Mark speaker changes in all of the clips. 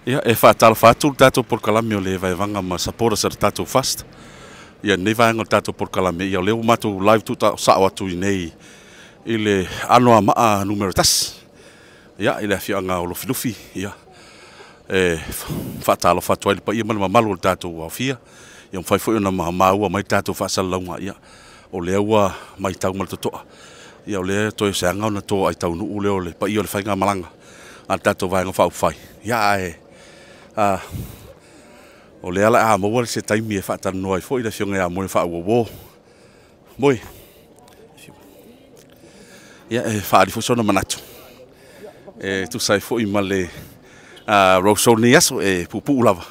Speaker 1: Ia, e faatalofa atu le tatou polokalame o le Vaevaga ma supporters a le tatou FAST. Ia, lenei vaega o le tatou polokalame, ia o lea ua matou live tuusao atu i nei i le Anoamaa Nu.1. Ia, i le afioaga o Lufilufi, ia, e faatalofa atu ai le paia ma le mamalu o le tatou aofia. Ia, mafai foi ona maua mai le tatou faasalalauga, ia, o lea ua matau ma le totoa. Ia, o lea toe seaga ona toai taunuu lea o le paia o le faigamalaga a le tatou Vaega Faaupufai. Ia, ae o lea la a maua se taimi e faatalanoa ai foi le afioga ia Moe Faauauo. Moe, ia, e faaali foi sona manatu e tusa ai foi ma le roadshow lenei aso e puupuu lava.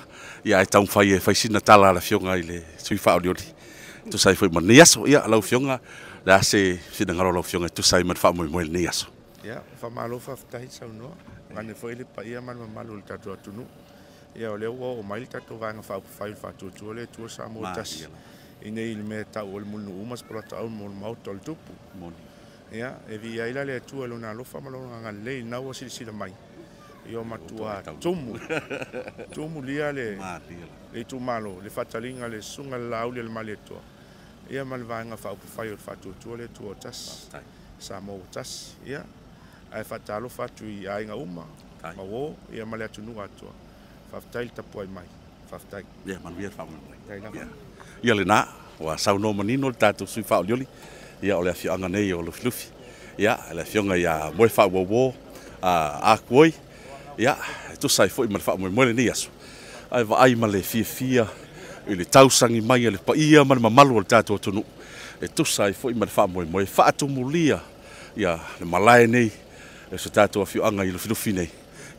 Speaker 1: Ia, ae taumafai e fai sina tala a le afioga i le sui faaolioli e tusa ai foi ma lenei aso. Ia, lau afioga, le a se finagalo o lau afioga e tusa ai ma le faamoemoe i lenei aso?
Speaker 2: Ia, faamalo faafetai saunoa. Gane foi le paia ma le mamalu o le tatou atunuu. Ia, o lea ua oo mai le tatou Vaega Faaupufai o le Faatuatua le Atua Samoa Tasi i nei i le mea tau o le Mulinuu ma Sipolataau mo le Maota o le Tupu. Ia, e viia ai la le Atua i lona alofa ma lona agalelei na ua silasila mai. Ia, o matua tumu, tumulia le itumalo, le faataliga le susuga le Laauli a le Malietoa, ia ma le Vaega Faaupufai o le Faatuatua le Atua Tasi, Samoa ua tasi. Ia, ae faatalofa atu i aiga uma, ma uo, ia ma le atunuu atoa. Faafetai le tapuai mai. Faafetai.
Speaker 1: Ia, manuia le faamoemoe. Ia, lena, ua saunoa manino le tatou sui faaolioli, ia, o le afioaga nei o Lufilufi. Ia, le afioga ia Moe Faauauo Akuoi, ia, e tusa ai foi ma le faamoemoe lenei aso. Ae vaai ma le fiafia i le tausagi mai a le paia ma le mamalu o le tatou atunuu e tusa ai foi ma le faamoemoe faatumulia, ia, le malae nei e so tatou afioaga i Lufilufi nei.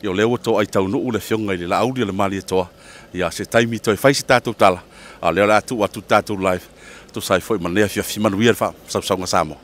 Speaker 1: Ia, o lea ua toai taunuu le afioga i le Laauli o le Malietoa. Ia, se taimi toe fai se tatou tala, a o lea o le a tuu atu le tatou live tusa ai foi ma lenei afiafi. Manuia le faasausauga Samoa.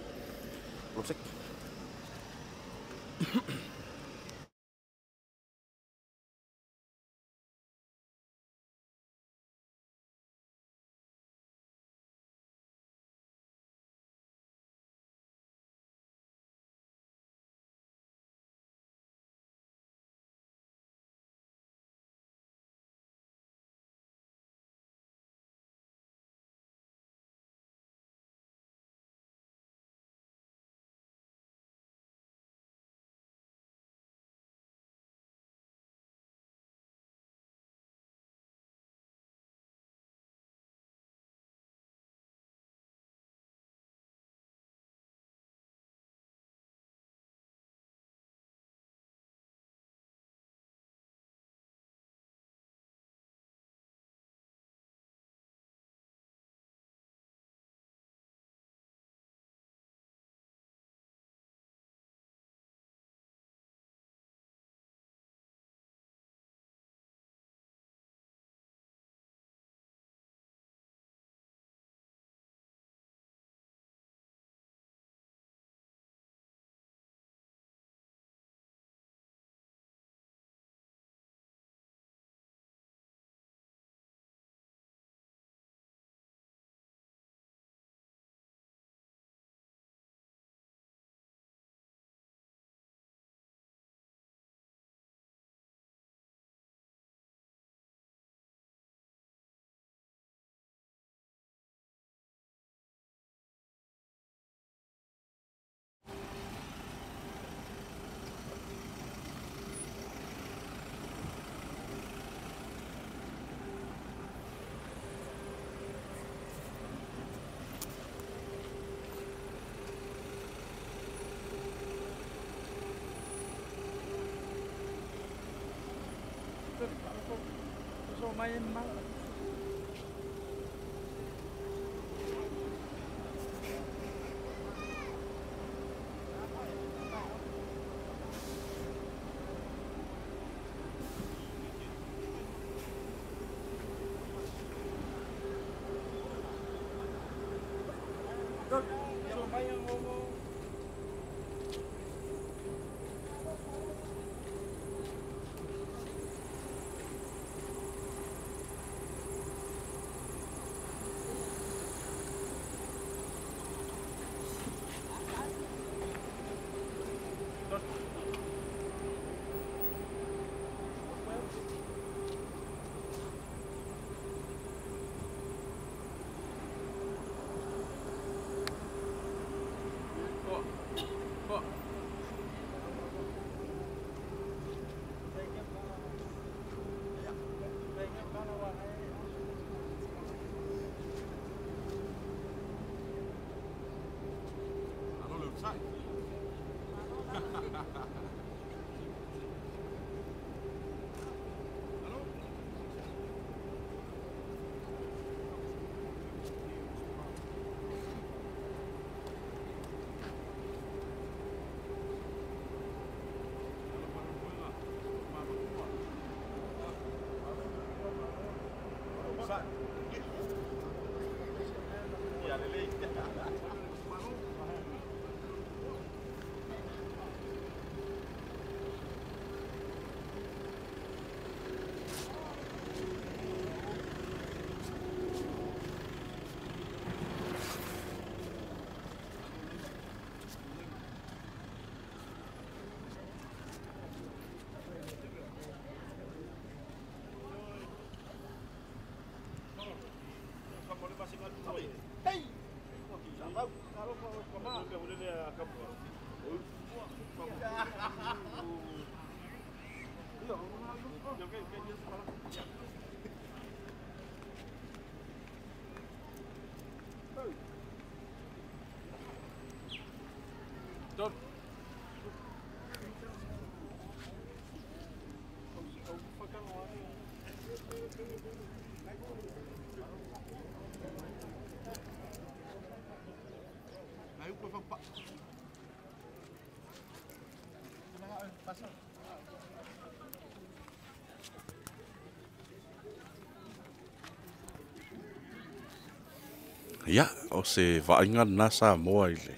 Speaker 1: Ia, o se vaaiga lena Samoa i le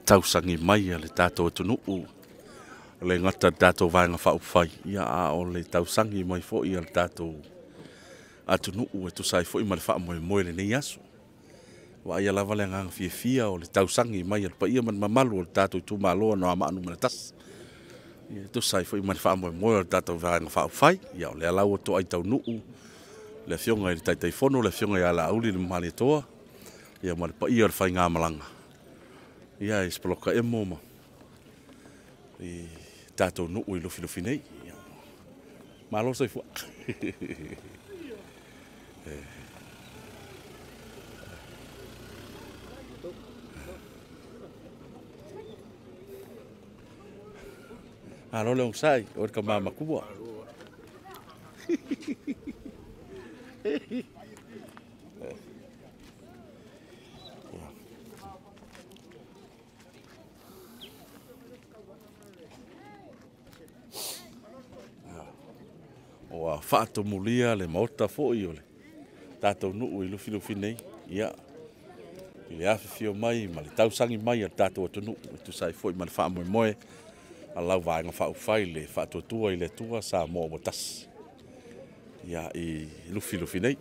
Speaker 1: tausagi mai a le tatou atunuu, le gata le tatou vaega faaupufai, ia a o le tausagi mai foi a le tatou atunuu e tusa ai foi ma le faamoemoe i lenei aso. Vaaia lava le agaga fiafia o le tausagi mai a le paia ma le mamalu o le tatou itumalo o Anoamaa Nu.1. Ia e tusa ai foi ma le faamoemoe o le tatou vaega faaupufai. Ia o lea la ua toai taunuu le afioga i le Taitaifono, le afioga ia Laauli le Malietoa, ia ma le paia o le faigamalaga, ia e Sipoloka Emo ma i tatou nuu i Lufilufi nei. Ia, malo soifua. Malo le onosai, o le ka mamatua. Ua faatumulia le maota foi o le tatou nuu i Lufilufi nei, ia, i le afifio mai ma le tausagi mai a le tatou atunuu e tusa ai foi ma le faamoemoe a lau vaega faaupufai le faatuatua i le Atua Samoa ua tasi, ia, i Lufilufi nei.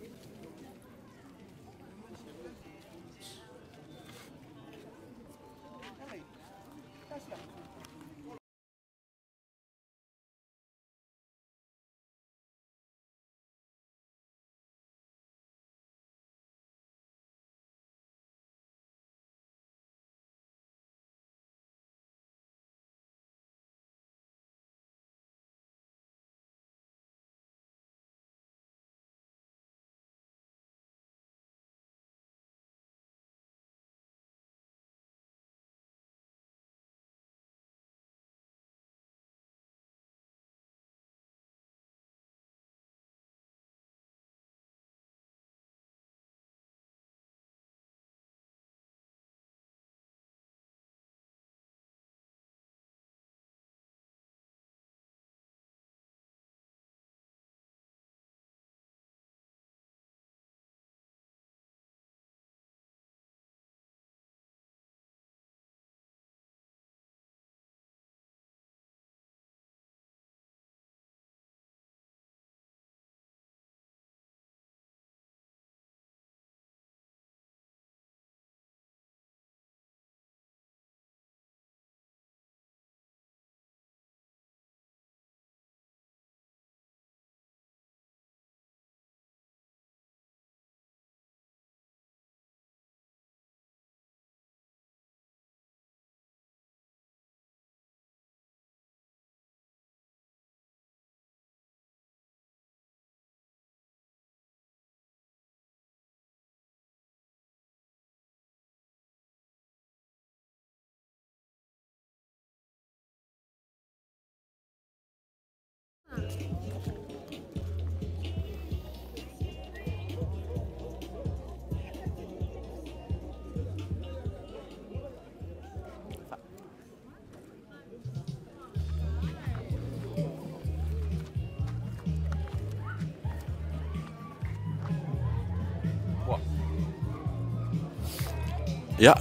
Speaker 1: Ia,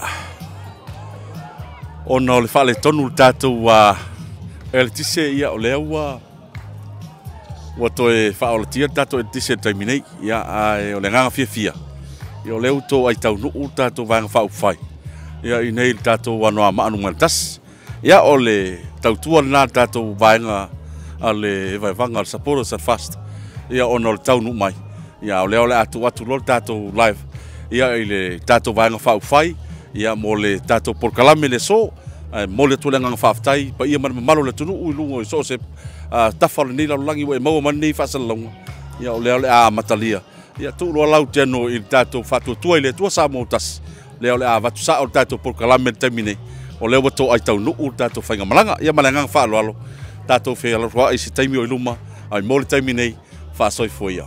Speaker 1: ona o le faaletonu o le tatou eletise, ia o lea ua toe faaolatia le tatou eletise i le taimi nei. Ia, ae o le agaga fiafia, ia o lea ua toai taunuu le tatou Vaega Faaupufai, ia i nei i le tatou Anoamaa Nu.1. Ia, o le tautua lena a le tatou vaega a le vaevaga a le Supporters at First, ia ona o le taunuu mai. Ia, o lea o le a tuu atu loa le tatou live, ia i le tatou Vaega Faaupufai, ia mo le tatou polokalame le aso. Ae momoli atu le agaga faafetai paia ma le mamalu o le atunuu i luga i so o se tafa o lenei lalolagi ua e maua mai lenei faasalalauga. Ia o lea o le a amatalia. Ia tuu loa lau teno i le tatou faatuatua i le Atua Samoa tasi. Lea o le a avatu sao le tatou polokalame i le taimi nei. O lea ua toai taunuu le tatou faigamalaga. Ia ma le agaga faaaloalo, tatou fealoaloai i se taimi o i luma, ai mo le taimi nei, faasoifua ia.